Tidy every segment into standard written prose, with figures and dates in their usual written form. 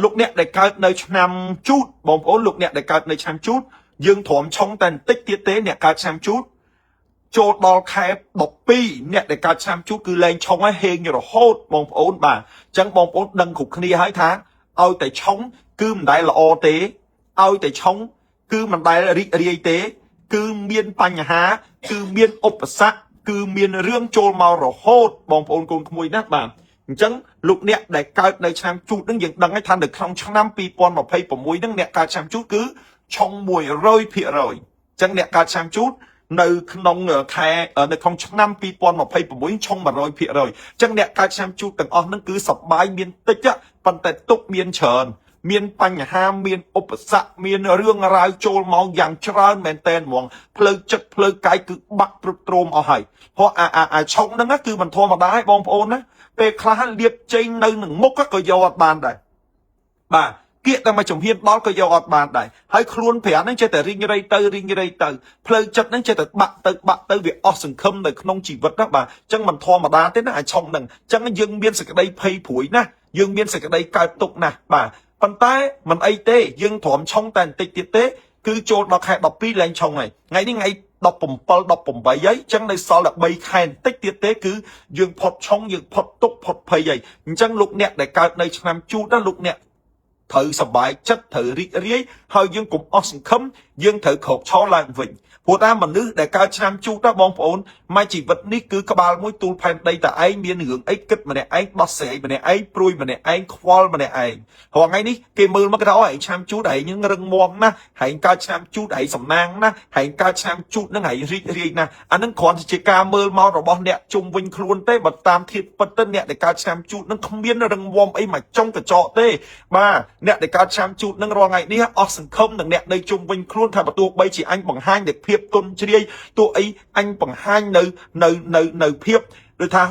លោកអ្នកដែលកើតនៅឆ្នាំជូតបងប្អូនលោកអ្នកដែលកើតនៅឆ្នាំជូតយើងទ្រាំឆុងតែបន្តិចទៀតទេអ្នកកើតឆ្នាំជូតចូលដល់ខែ12អ្នកដែលកើតឆ្នាំជូតគឺលែងឆុងហើយហេងរហូតបងប្អូនបាទអញ្ចឹងបងប្អូនដឹងគ្រប់គ្នាហើយថាឲ្យតែឆុងគឺមិនដែលល្អទេឲ្យតែឆុងគឺមិនដែលរីករាយទេ គឺមានបញ្ហា គឺមានឧបសគ្គគឺមានរឿងចូលមករហូតបងប្អូនកូនក្មួយណាបាទអញ្ចឹងលោកអ្នកដែលកើតនៅឆ្នាំជូតនឹងយើងដឹងហើយថានៅក្នុងឆ្នាំ2026នឹងអ្នកកើតឆ្នាំជូតគឺឆុង100%អញ្ចឹងអ្នកកើតឆ្នាំជូតនៅក្នុងខែនៅក្នុងឆ្នាំ2026ឆុង100%អញ្ចឹងអ្នកកើតឆ្នាំជូតទាំងអស់ហ្នឹងគឺសប្បាយមានតិចប៉ុន្តែទុក្ខមានច្រើនមានបញ្ហាមានឧបសគ្គមានរឿងរ៉ាវចូលមកយ៉ាងច្រើនមែនតែនហ្មងផ្លូវចិត្តផ្លូវកាយគឺបាក់ទ្រុឌទ្រោមអស់ហើយព្រោះអាអាអាឆុងហ្នឹងណាគឺមិនធម្មតាទេបងប្អូនណាពេលខ្លះលៀបចេញនៅនឹងមុខក៏យកអត់បានដែរបាទគៀកតែមកជំហានដល់ក៏យកអត់បានដែរហើយខ្លួនប្រាណហ្នឹងចេះតែរីងរៃទៅរីងរៃទៅផ្លូវចិត្តហ្នឹងចេះតែបាក់ទៅបាក់ទៅវាអស់សង្ឃឹមនៅក្នុងជីវិតណាបាទអញ្ចឹងមិនធម្មតាទេណាអាចុងហ្នឹងអញ្ចឹងយើងមានសក្តីភ័យព្រួយណាស់យើងមានសក្តីកើតទុក្ខណាស់បាទប៉ុន្តែមិនអីទេយើងទ្រាំឆុងតែបន្តិចទៀតទេគឺចូលដល់ខែ12លែងឆុងហើយថ្ងៃនេះថ្ងៃ17 18ហើយអញ្ចឹងនៅសល់តែ3ខែបន្តិចទៀតទេគឺយើងផុតឆុងយើងផុតទុក្ខផុតភ័យហើយអញ្ចឹងលោកអ្នកដែលកើតនៅឆ្នាំជូតណាលោកអ្នកត្រូវសប្បាយចិត្តត្រូវរីករាយហើយយើងកុំអស់សង្ឃឹមយើងត្រូវក្រោកឈរឡើងវិញព្រោះថាមនុស្សដែលកើតឆ្នាំជូតណាបងប្អូនមួយជីវិតនេះគឺក្បាលមួយទូលផែនដីតែឯងមានរឿងអីគិតម្នាក់ឯងដោះស្រាយម្នាក់ឯងព្រួយម្នាក់ឯងខ្វល់ម្នាក់ឯងរាល់ថ្ងៃនេះគេមើលមកគេថាអូឯងឆ្នាំជូតឯងនឹងរឹងមាំណាស់ឯងកើតឆ្នាំជូតឯងសំណាងណាស់ឯងកើតឆ្នាំជូតនឹងឯងរីករាយណាស់អានឹងគ្រាន់តែជាការមើលមករបស់អ្នកជុំវិញខ្លួនទេបើតាមធៀបពិតទៅអ្នកដែលកើតឆ្នាំជូតនឹងគ្មានរឹងមាំអីមកចុងកញ្ចក់ទេបាទអ្នកដែលកើតឆ្នាំជូតនឹងរាល់ថ្ងៃនេះអស់សង្ឃឹមនឹងអ្នកនៅជុំវិញខ្លួនថាបើទោះបីជាអញបង្ហាញនូវភាពទន់ជ្រាយទោះអីអញបង្ហាញនៅនៅនៅនៅភាពដូចថា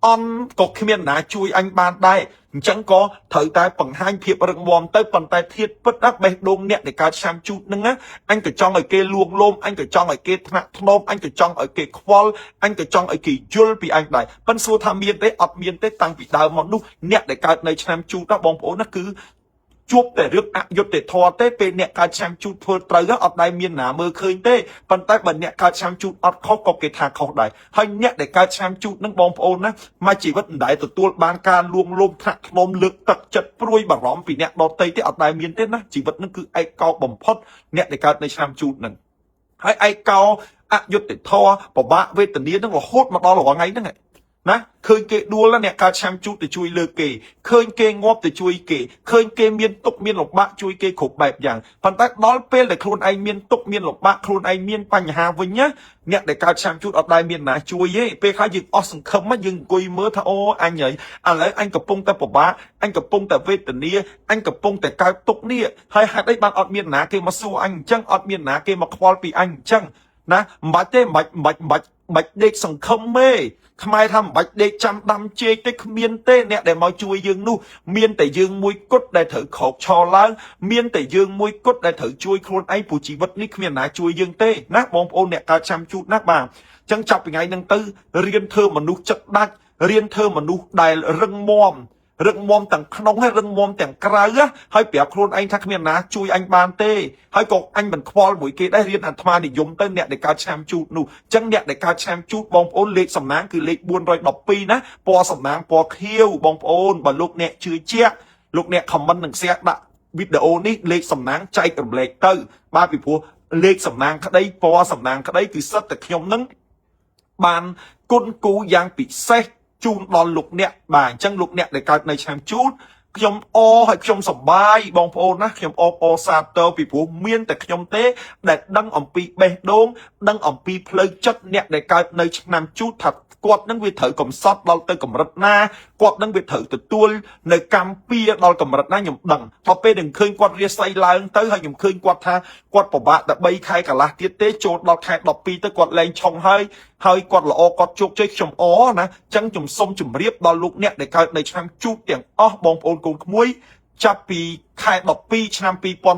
អន់ក៏គ្មានណាជួយអញបានដែរអញ្ចឹងក៏ត្រូវតែបង្ហាញភាពរឹងមាំទៅប៉ុន្តែធាតពិតណាបេះដូងអ្នកដែលកើតឆ្នាំជូតហ្នឹងណាអញក៏ចង់ឲ្យគេលួងលោមអញក៏ចង់ឲ្យគេថ្នាក់ថ្នមអញក៏ចង់ឲ្យគេខ្វល់អញក៏ចង់ឲ្យគេយល់ពីអញដែរប៉ុន្តែសួរថាមានទេអត់មានទេតាំងពីដើមមកនោះអ្នកដែលកើតនៅឆ្នាំជូតណាបងប្អូនណាគឺជួបតែរឿងអយុត្តិធម៌ទេពេលអ្នកកើតឆ្នាំជូតធ្វើត្រូវអត់ដែលមានណាមើលឃើញទេប៉ុន្តែបើអ្នកកើតឆ្នាំជូតអត់ខុសក៏គេថាខុសដែរហើយអ្នកដែលកើតឆ្នាំជូតនឹងបងប្អូនណាមួយជីវិតមិនដែលទទួលបានការលួងលោមថ្នាក់ថ្នមលើកទឹកចិត្តព្រួយបារម្ភពីអ្នកដទៃទេអត់ដែលមានទេណាជីវិតនឹងគឺឯកោបំផុតអ្នកដែលកើតនៅឆ្នាំជូតនឹងហើយឯកោអយុត្តិធម៌ពិបាកវេទនានឹងរហូតមកដល់រាល់ថ្ងៃហ្នឹងណាឃើញគេដួលអ្នកកើតឆ្នាំជូតទៅជួយលើកគេឃើញគេងាប់ទៅជួយគេឃើញគេមានទុក្ខមានលំបាកជួយគេគ្រប់បែបយ៉ាងប៉ុន្តែដល់ពេលដែលខ្លួនឯងមានទុក្ខមានលំបាកខ្លួនឯងមានបញ្ហាវិញណាអ្នកដែលកើតឆ្នាំជូតអត់ដែលមានណាជួយទេពេលខ្លះយើងអស់សង្ឃឹមយើងអង្គុយមើលថាអូអញហើយឥឡូវអញកំពុងតែពិបាកអញកំពុងតែវេទនាអញកំពុងតែកើតទុក្ខនេះហើយហេតុអីបានអត់មានណាគេមកសួរអញអញ្ចឹងអត់មានណាគេមកខ្វល់ពីអញអញ្ចឹងណាមិនបាច់ទេមិនបាច់មិនបាច់មិនបាច់បាច់ដេកសង្ឃឹមទេខ្មែរថាមិនបាច់ដេកចាំដាំជែកទេគ្មានទេអ្នកដែលមកជួយយើងនោះមានតែយើងមួយគត់ដែលត្រូវក្រោកឈរឡើងមានតែយើងមួយគត់ដែលត្រូវជួយខ្លួនឯងព្រោះជីវិតនេះគ្មានណាជួយយើងទេណាបងប្អូនអ្នកកើតចាំជូតណាបាទអញ្ចឹងចាប់ពីថ្ងៃហ្នឹងទៅរៀនធ្វើមនុស្សចិត្តដាច់រៀនធ្វើមនុស្សដែលរឹងមាំរឹងមាំទាំងក្នុងហើយរឹងមាំទាំងក្រៅហើយប្រាប់ខ្លួនឯងថាគ្មានណាជួយអញបានទេហើយក៏អញមិនខ្វល់មួយគេដែររៀនអាត្មានិយមទៅអ្នកដែលកើតឆ្នាំជូតនោះអញ្ចឹងអ្នកដែលកើតឆ្នាំជូតបងប្អូនលេខសំណាងគឺលេខ412ណាពណ៌សំណាងពណ៌ខៀវបងប្អូនបើលោកអ្នកជឿជាក់លោកអ្នក comment និង share ដាក់វីដេអូនេះលេខសំណាងចែករំលែកទៅបាទពីព្រោះលេខសំណាងក្តីពណ៌សំណាងក្តីគឺសិតតែខ្ញុំនឹងបានគុណគូយ៉ាងពិសេសជូនដល់លោកអ្នកបាទអញ្ចឹងលោកអ្នកដែលកើតនៅឆ្នាំជូតខ្ញុំអឲ្យខ្ញុំសប្បាយបងប្អូនណាខ្ញុំអបអសាទរពីព្រោះមានតែខ្ញុំទេដែលដឹងអំពីបេះដូងដឹងអំពីផ្លូវចិត្តអ្នកដែលកើតនៅឆ្នាំជូតថាគាត់នឹងវាត្រូវកំសត់ដល់ទៅកម្រិតណាគាត់នឹងវាត្រូវទទួលនៅកម្មពៀដល់កម្រិតណាខ្ញុំដឹងដល់ពេលនឹងឃើញគាត់រាសីឡើងទៅហើយខ្ញុំឃើញគាត់ថាគាត់ពិបាកតែ3ខែកន្លះទៀតទេចូលដល់ខែ12ទៅគាត់លែងឆុងហើយហើយគាត់ល្អគាត់ជោគជ័យខ្ញុំអណាអញ្ចឹងខ្ញុំសូមជម្រាបដល់លោកអ្នកដែលកើតនៅឆ្នាំជូតទាំងអស់បងប្អូនកូនក្មួយចាប់ពីខែ12ឆ្នាំ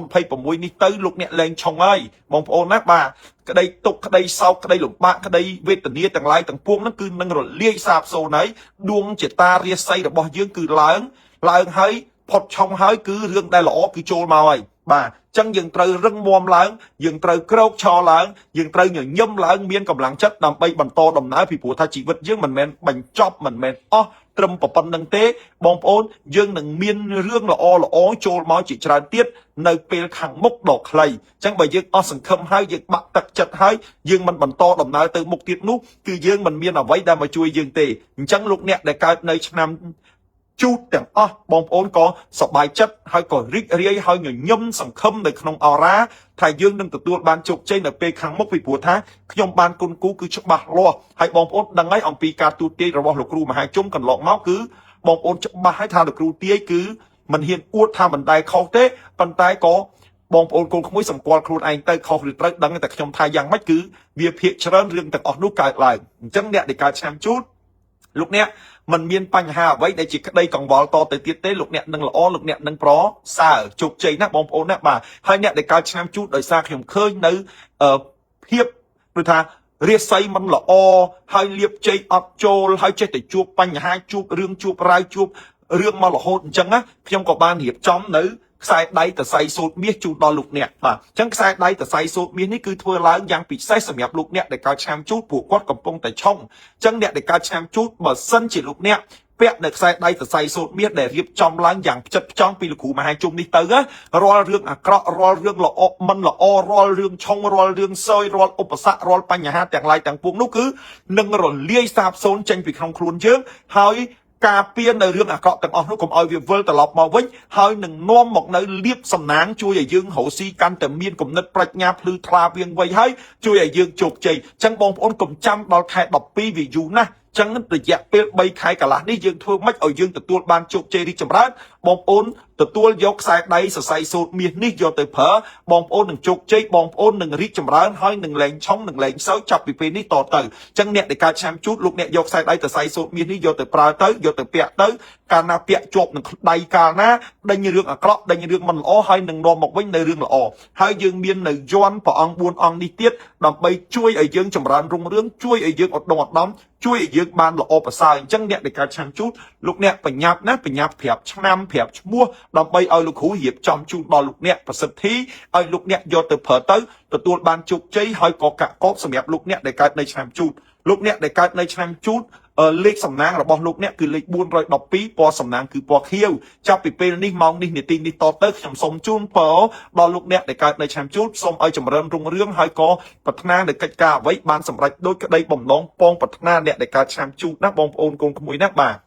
2026នេះទៅលោកអ្នកលែងឆុងហើយបងប្អូនណាបាទក្តីទុក្ខក្តីសោកក្តីលំបាកក្តីវេទនាទាំងឡាយទាំងពួងហ្នឹងគឺនឹងរលាយសាបសូន្យហើយដួងចេតារាសីរបស់យើងគឺឡើងឡើងហើយ ផុតឆុងហើយគឺរឿងដែលល្អគឺចូលមកហើយបាទចឹងយើងត្រូវរឹងមាំឡើងយើងត្រូវក្រោកឈរឡើងយើងត្រូវញញឹមឡើងមានកម្លាំងចិត្តដើម្បីបន្តដំណើរពីព្រោះថាជីវិតយើងមិនមែនបញ្ចប់មិនមែនអស់ត្រឹមប៉ុណ្្នឹងទេបងប្អូនយើងនឹងមានរឿងល្អល្អចូលមកជាច្រើនទៀតនៅពេលខាងមុខដ៏ខ្លីអញ្ចឹងបើយើងអស់សង្ឃឹមហើយយើងបាក់ទឹកចិត្តហើយយើងមិនបន្តដំណើរទៅមុខទៀតនោះគឺយើងមិនមានអ្វីដែលមកជួយយើងទេអញ្ចឹងលោកអ្នកដែលកើតនៅឆ្នាំជូតទាំងអស់បងប្អូនក៏សប្បាយចិត្តហើយក៏រីករាយហើយញញឹមសង្ឃឹមនៅក្នុងអរ៉ាថាយើងនឹងទទួលបានជោគជ័យនៅពេលខាងមុខពីព្រោះថាខ្ញុំបានគុណគូគឺច្បាស់លាស់ហើយបងប្អូនដឹងហើយអំពីការទូទាយរបស់លោកគ្រូមហាជុំកន្លងមកគឺបងប្អូនច្បាស់ហើយថាលោកគ្រូទាយគឺមិនហ៊ានអួតថាមិនដែលខុសទេប៉ុន្តែក៏បងប្អូនកូនក្មួយសម្គាល់ខ្លួនឯងទៅខុសឬត្រូវដឹងតែខ្ញុំថាយ៉ាងម៉េចគឺវាភាកច្រើនរឿងទាំងអស់នោះកើតឡើងអញ្ចឹងអ្នកដែលកើតឆ្នាំជូតលោកអ្នកមិនមានបញ្ហាអ្វីដែលជាក្តីកង្វល់តទៅទៀតទេលោកអ្នកនឹងល្អលោកអ្នកនឹងប្រសើរជោគជ័យណាស់បងប្អូនណាបាទហើយអ្នកដែលកើតឆ្នាំជូតដោយសារខ្ញុំឃើញនៅភាពដូចថារាសីមិនល្អហើយលៀបជ័យអត់ចូលហើយចេះតែជួបបញ្ហាជួបរឿងជួបរាវជួបរឿងមករហូតអញ្ចឹងណាខ្ញុំក៏បានរៀបចំនៅខ្សែដៃតសៃសូត្រមាសជូនដល់លោកអ្នកបាទអញ្ចឹងខ្សែដៃតសៃសូត្រមាសនេះគឺធ្វើឡើងយ៉ាងពិសេសសម្រាប់លោកអ្នកដែលកើតឆ្នាំជូតពួកគាត់កំពុងតែឆុងអញ្ចឹងអ្នកដែលកើតឆ្នាំជូតបើសិនជាលោកអ្នកពាក់នៅខ្សែដៃសរសៃសូត្រមាសដែលរៀបចំឡើងយ៉ាងផ្ចិតផ្ចង់ពីលោកគ្រូមហាជុំនេះទៅរាល់រឿងអាក្រក់រាល់រឿងល្អមិនល្អរាល់រឿងឆុងរាល់រឿងសយរាល់ឧបសគ្គរាល់បញ្ហាទាំងឡាយទាំងពួងនោះគឺនឹងរលាយសាបសូន្យចេញពីក្នុងខ្លួនយើងហើយការពារនៅរឿងអាក្រក់ទាំងអស់នោះកុំឲ្យវាវិលត្រឡប់មកវិញហើយនឹងនាំមកនៅលៀបសំណាងជួយឲ្យយើងរកស៊ីកាន់តែមានគំនិតប្រាជ្ញាភ្លឺថ្លាវៀងវៃហើយជួយឲ្យយើងជោគជ័យអញ្ចឹងបងប្អូនកុំចាំដល់ខែ12វាយូរណាស់ចឹងរយៈពេល3ខែកន្លះនេះយើងធ្វើម៉េចឲ្យយើងទទួលបានជោគជ័យរីកចម្រើនបងប្អូនទទួលយកខ្សែដៃសរសៃសូត្រមាសនេះយកទៅប្រើបងប្អូននឹងជោគជ័យបងប្អូននឹងរីកចម្រើនហើយនឹងលែងឆុងនឹងលែងសោចាប់ពីពេលនេះតទៅចឹងអ្នកដែលកើតឆ្នាំជូតលោកអ្នកយកខ្សែដៃសរសៃសូត្រមាសនេះយកទៅប្រើទៅយកទៅពាក់ទៅកាលណាពាក់ជាប់នឹងដៃកាលណាដេញរឿងអាក្រក់ដេញរឿងមិនល្អហើយនឹងនាំមកវិញនៅរឿងល្អហើយយើងមាននៅយ័ន្តព្រះអង្គ4អង្គនេះទៀតដើម្បីជួយឲ្យយើងចម្រើនរុងរឿងជួយឲ្យយើងឧត្តមឧត្តមជួយឲ្យយើងបានល្អប្រសើរអញ្ចឹងអ្នកដែលកើតឆ្នាំជូតលោកអ្នកបញ្ញាប់ណាបញ្ញាប់ប្រាប់ឆ្នាំប្រាប់ឈ្មោះដើម្បីឲ្យលោកគ្រូរៀបចំជូនដល់លោកអ្នកប្រសិទ្ធិឲ្យលោកអ្នកយកទៅប្រើទៅទទួលបានជោគជ័យហើយក៏កាក់កបសម្រាប់លោកអ្នកដែលកើតនៅឆ្នាំជូតលោកអ្នកដែលកើតនៅឆ្នាំជូតលេខសំណាងរបស់លោកអ្នកគឺលេខ412ពណ៌សំណាងគឺពណ៌ខៀវចាប់ពីពេលនេះម៉ោងនេះនាទីនេះតទៅខ្ញុំសូមជូនពរដល់លោកអ្នកដែលកើតនៅឆ្នាំជូតសូមឲ្យចម្រើនរុងរឿងហើយក៏ប្រាថ្នានៅកិច្ចការអ្វីបានសម្រេចដោយក្តីបំណងពងប្រាថ្នាអ្នកដែលកើតឆ្នាំជូតណាបងប្អូនកូនក្មួយណាបាទ។